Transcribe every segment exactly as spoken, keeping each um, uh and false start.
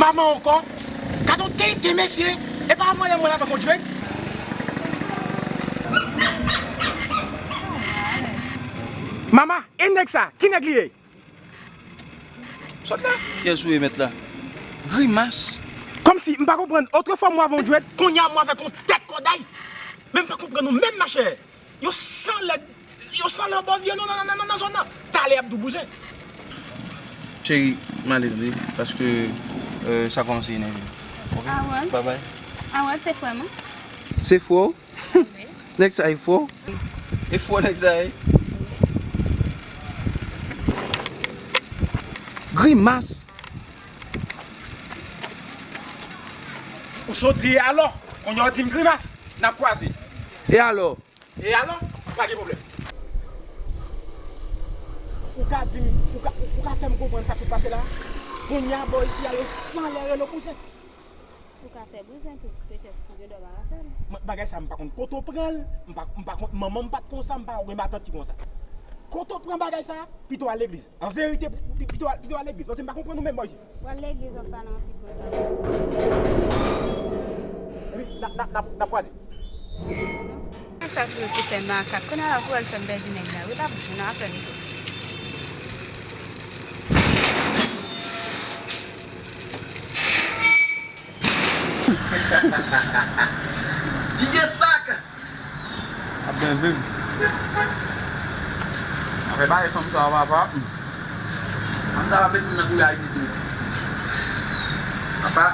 Manman ankò. Gade yon tenten mesye. E pa manyen mwen avèk yon dread. Mama, e nèg sa? Ki nèg li ye? Sòt la. Kiyès ou ye mèt la? Grimas. Kòmsi, m pa konprann. Otrefwa mwen avè yon dread, kounye a mwen avèk yon tèt kòday. Men m pa konprann ou menm machè. Yo san lèd, yo san lè bò vye non nan, nan, nan, nan zòn nan. Talè y ap di w bouzen. Cheri, m ale tande, paske, euh, sa kòmanse enève m. Ok? Awòl. Bye bye. Awòl, se frè mwen. Se frè w? Wi. Nèg sa e frè w? E frè nèg sa ye? Grimas. Ou sot di e alò, kounye a w di m grimas, n ap kwaze. E alò? E alò, pa gen pwoblèm. Ou ka di m, ou ka, ou ka fè m konprann sa k sot pase la? Kounye a bò isi a yo san lè rele w bouzen. Ou ka fè bouzen tou, petèt pou gen dwa pa ka fè l. Mwen, bagay sa, m pa konn kote w pran l, m pa, m pa konn, manman m pa t konsa, m pa wè matant ki konsa. Kote w pran bagay sa, pito w al legliz. An verite, pi-, pito w al, pito w al legliz, paske m pa konprann ou menm bò isi. W al legliz, w ap pale anpil konsa. Epi, n a, n a, n a, n a kwaze. Sa tou, tou fè makak. Kounye a la, pou al fè m pèdi nèg la. Wi, l ap jwenn afè m tou. D J Spark! Ap byen viv. Afè bay fanm sa yo, papa. Fanm sa va met moun nan kouri Ayiti tou. Papa,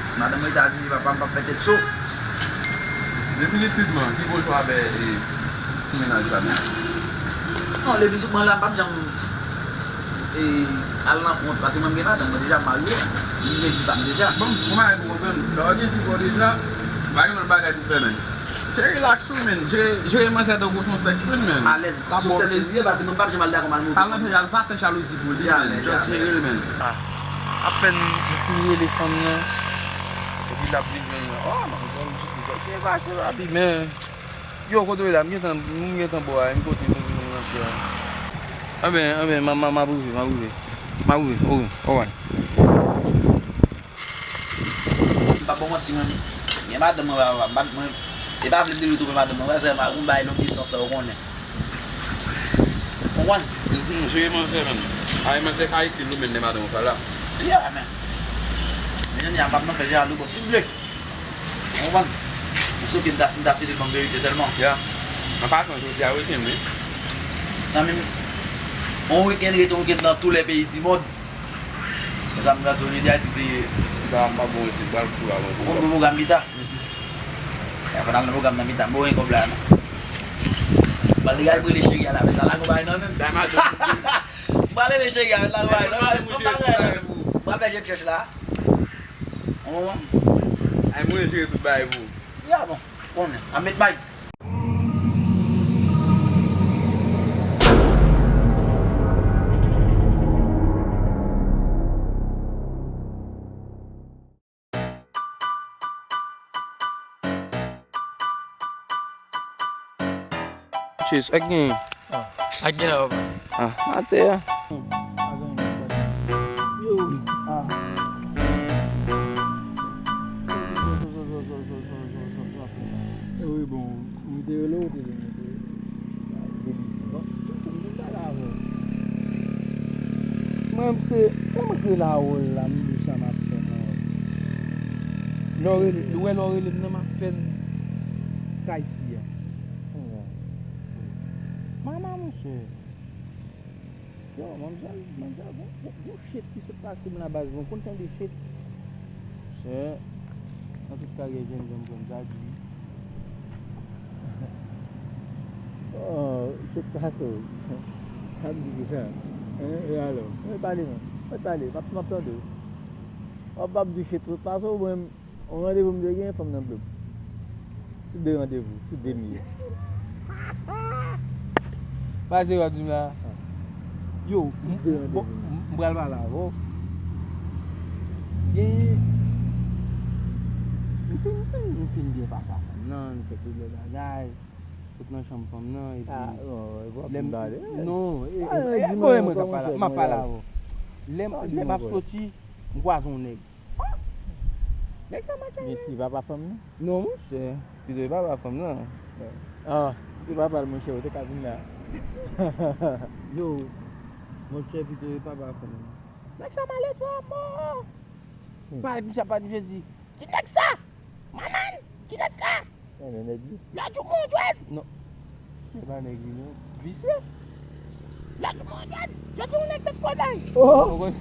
si madanm mwen Etazini, papa, m p ap fè tèt cho. Definitivman, ki bon chwa fè, e, ti mennaj sa menm? Non, depi sou mwen la, m p ap janm e, al nan kont, paske mwen, m gen madanm mwen deja, m marye, m gen fi pa m deja. Bon, bon bagay pou konprann. Lè w gen fi pa w deja, pa gen lòt bagay pou fè, menn. Se relax ou, menn. Jere, jere manzè tankou se yon sèks friend, menn. Alèz. Sou sèks friend li ye, paske mwen, m p ap janm al dakò m al move fanm. Al nan fè, al pa fè jalouzi pou li, menn. Just jere l, menn. Ah, apèn m fin rele fanm nan, epi l ap vin jwenn mwen. Oh, manzè, m di, sa k te pase, papi, men Yo, kote w ye la? M gentan, m gentan bò a, m kote pou m vin rantre a. Anben, anben, m, m, m ap rive, m ap rive. M ap rive, oke, alright. M p ap ba w manti, mwen, gen madanm mwen, papa, m pa, mwen, e pa vle m te dwe twonpe madanm mwen, paske m pa konn bay long distans sa, ou konnen. Konprann? Mhm, jere manzè, menn. Ay, manzè ka itil ou, menn, lè madanm ou pa la. Yeah, man. Men jodi a, m p ap nan fè jalou, bon, silvouplè. Ou konprann? M souke m ta, m ta swete l ban m verite sèlman. Ya. An pasan, jodi a weekend, wi. Zanmi m, yon weekend rete yon weekend nan tou lè peyi di mond. E sa m pral sou lide a, ti pliye. M pa, m pa bon isi, m pral fou la, mwen. Ou konn bon pwogram pita? Ya, fò n al nan pwogram nan pita. M pa gen kòb la, non. M pral degaj m rele cheri a la, men sa la konpay nan menm. M pral rele cheri a, men sa konpay nan menm. M pral fè jèp chèch la. Ou konprann? Ay, mwen jere tout bagay pou ou. Ya, bon, konnen. A met bay. Cheers, ak gen. Ak gen la, papa. Ah, atè a. Yo. Ah. Wi, bon, m te rele w, te vin, te vin. Bon, m te pale avè w. Mwen, se, lè mwen te rele w la, m di sa m ap fè nan. Lè w rele, ou wè lè w rele m nan, m ap fè n kay fi a. Mama, monchè. Yo, manmzèl, manmzèl, gon, gon, gon shit ki sot pase m la baz, bon, konn tande shit. Monchè, nan tout karyè jènjan m pran m ta di. Oh, shit pase w. Sa m di ki sa? Hein, e alò? Mwen pale non. Mwen pale, m ap, m ap tande w. W ap, w ap di shit sot pase w, mwen. On randevou m te gen, fanm nan bloke m. Sou de randevou, sou de m ye. Pa serye w ap di m la. Yo, m, m, bon, m, m pral pale avè w. Gen, m fin, m fin, m fin byen pase ak fanm nan, nou fè plizyè bagay. Sot nan chanm fanm nan, epi lè m, non, e, e, e, e, mwen k ap pale, m ap pale avè w. Lè m, lè m ap soti, M kwaze yon nèg. Nèg sa match avè. Men si papa fanm nan? Non, monchè. Pito e papa fanm nan. Ah, si papa l, monchè, ou te ka vin la. Yo, monchè, pito e papa fanm nan. Nèg sa malèt anmò. Hmm. Pale misye ap pale misye di, "Ki nèg sa? Manman, ki nèg sa?" Sa nan nèg li? Lòt jou mwen jwenn. Non. Se pa nèg li, non. Visye. Lòt jou mwen jwenn. Yo di yon nèg tèt kòday. Oh! Ou konn-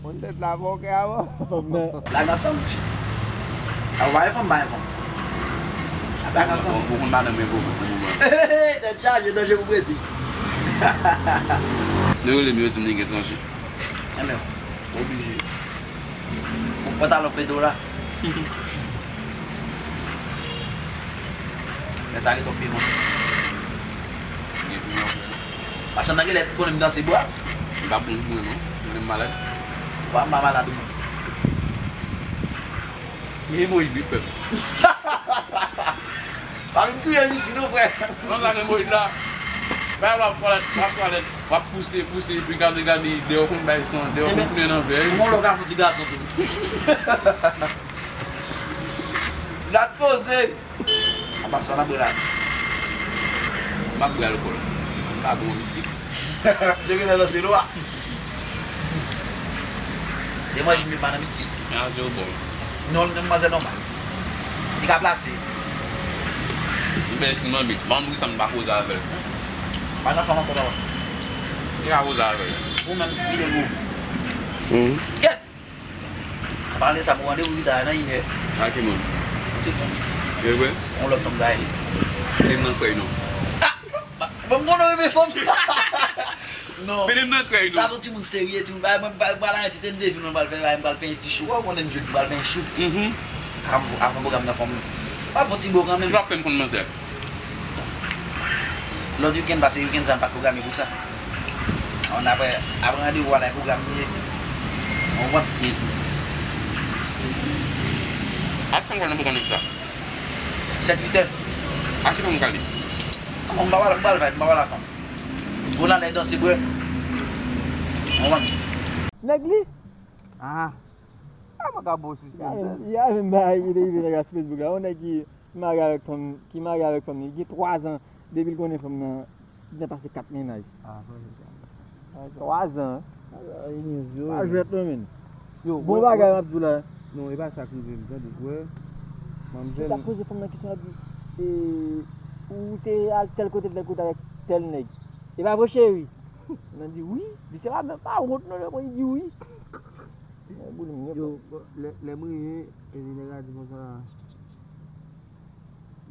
Moun tèt la bon kè a bon. Fanm nan. Blague ensemble, monchè. A, ou pa gen fanm, pa gen fanm. A, blague ensemble. Bon, bon, madanm, men bon, bon, bon. Tèt chaje, danje pou Brezil. Yo rele m, yo di m li gen tranche. Enben, oblije. Fòk pantalon pete w la. Men sa ki twòp piman. Gen piman vre. Machann nan genlè konnen m danse brav. M pa konn mwen non. Mwen menm malad. Wa, m pa malad ou menm. Men Moyiz li fè m. Pa vin touye m isi non, frè. Non, sa se Moyiz la. Bay w ap twalèt, w ap twalèt, w ap pouse, pouse, epi gade, gade, dèyè w konn bay san, dèyè w konn tounen nan vè. Kòman w ka fouti gason tou? Gad koze! Apa sa n ap bwè la? M ap bwè alkòl. M pa bon mistik. Djeke nan lanse lwa. Demwazèl m pa nan mistik. Men a zewo bò. Non, l gen manzè nòmal. Li ka plase. M bèl ti manmi. Ban m ri sa m pa koze avè l. Pa nan fanm ankò papa. Li ka koze avè l. Ou menm, li de gou. Kèt! An palan de sa, m gen randevou pita nan inè. Ak ki moun? Ti fanm. E vre? Yon lòt fanm ta ye. Menm nan kwè non. Ah! Bon, m konnen w renmen fanm. Non. Mennen m nan krèy non. Sa se yon timoun serye, timoun. Bagay mwen pral pral arete tèt de fil mwen pral fè, bagay mwen pral penyen ti chou. Ou konnen m jwenn m pral penyen chou. Mhm. Avan avan pwogram nan fè m. M pral fè yon ti bo kanmenm. Ki w ap fè m konn manzè? Lòt wikenn, paske wikenn sa m pa t pwograme pou sa. An apre, apre randevou a la e pwogram li ye. Ou konprann? Mhm. A ki fanm pral nan pwogram li pita? Sèt, uit è. A ki fanm ou ka li? Bon, m pa pral, m pral vibe, m pa pral a fanm. Volan lè danse bwè. Ou konprann? Nèg li? Ah. Ah, mwen ka bon sispann. Ya menm bagay ki te rive nèg a sou Facebook la. Yon nèg ki marye avèk fanm, ki marye avèk fanm li, gen twa zan depi l konnen fanm nan, li gen pase kat mennaj. Ah, frè, se sa. Twa zan. Ay, Nizyo. Pa jwèt non, men. Yo, bon bagay m ap di w la. Non, e pa sa k rive m, tande, wè. Manmzèl. Li t ap poze fanm nan kesyon, l ap di, e, ou te al tèl kote, tèl kote avèk tèl nèg. E pa vre, cheri? Nan di, wi. Di, se pa menm pa wont non, lè mwen di wi. Yo, bon, lè, lè m rive, epi nèg la di konsa,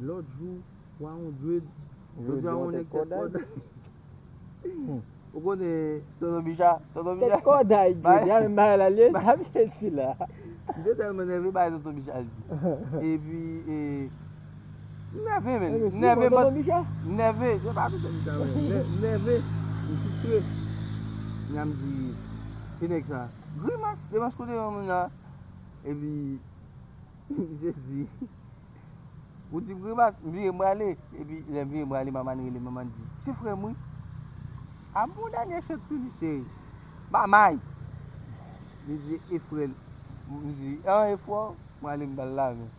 lòt jou, wa yon dread, jodi a yon nèg tèt kòday. Ou konnen Tonton Bicha, Tonton Bicha. Tèt kòday, dread, a menm bagay la, li ye, sa misye di la. Misye tèlman nève, bay Tonton Bicha di. Epi, e, m nève, men. M nève, m nève. Se pa Tonton Bicha, men. M nève. M fistre. N a m di, ki nèg sa? Grimas, Grimas kote yon moun la. Epi, misye di, ou di m Grimas, m vire m prale. Epi, lè m vire m prale, manman rele, manman di, se frè m wi. A bon dènye chèt tou li cheri. Mamay. Li di, e frè l. M di, an e frè w, m ale m ba l lamen.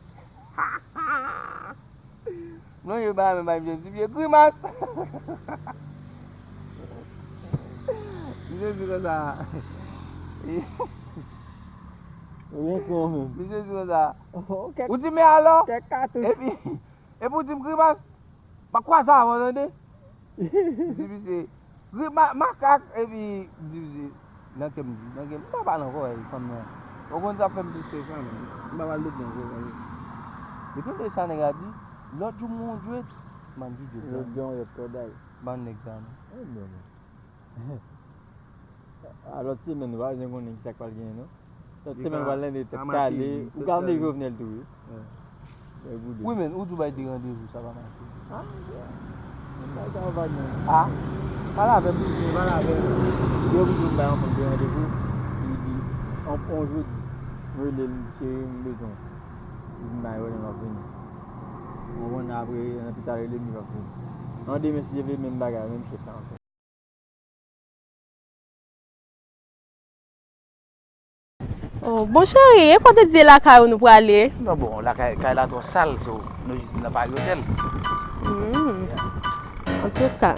Lonje ba men bay misye di vye grimas. Misye di konsa. Ou gen kran menm. Misye di konsa. Ou di men alò. Kèk katouch. Epi, epi ou di m grimas. M ap kwaze avè w tande. M di misye, ri ma-, makak, epi m di misye, nan kè m di, nan kè m, m pa pale ankò, e, fanm nan. Ou konn sa fè m plis ke sa, men. M pa pale de blan ankò, tande. Epi m tande sa nèg la di, lòt jou m wè yon djwèt, m ann di djwèt la. Lòt jou yon lòt kòday. Ban nèg sa, non. A lòt semèn, nou pa bezwen konnen kisa k pral genyen, non. Lòt semèn, pral lende tèt kale. Ou ka vle Jovenel tou, wi. Wi, men, ou di w bay de randevou, sa pa mache. Ah, bagay sa yo pa gen. Ah, pale avè m, pale avè m. Yo vin di m bay yon fanm de randevou. Li di, on, on jodi. M rele l, m di, cheri, m bezwen w. Li di m bay randevou, m ap vini. Ou konprann, apre, nan pita rele m, li p ap vini. Nan demen, si Dye vle, menm bagay, menm chèf la ankò. Oh, bon cheri, e kote di lakay ou nou prale? Non, bon, la kay, kay la twò sal, so nou jis nan Paris Hotel. Hmm. Antouka.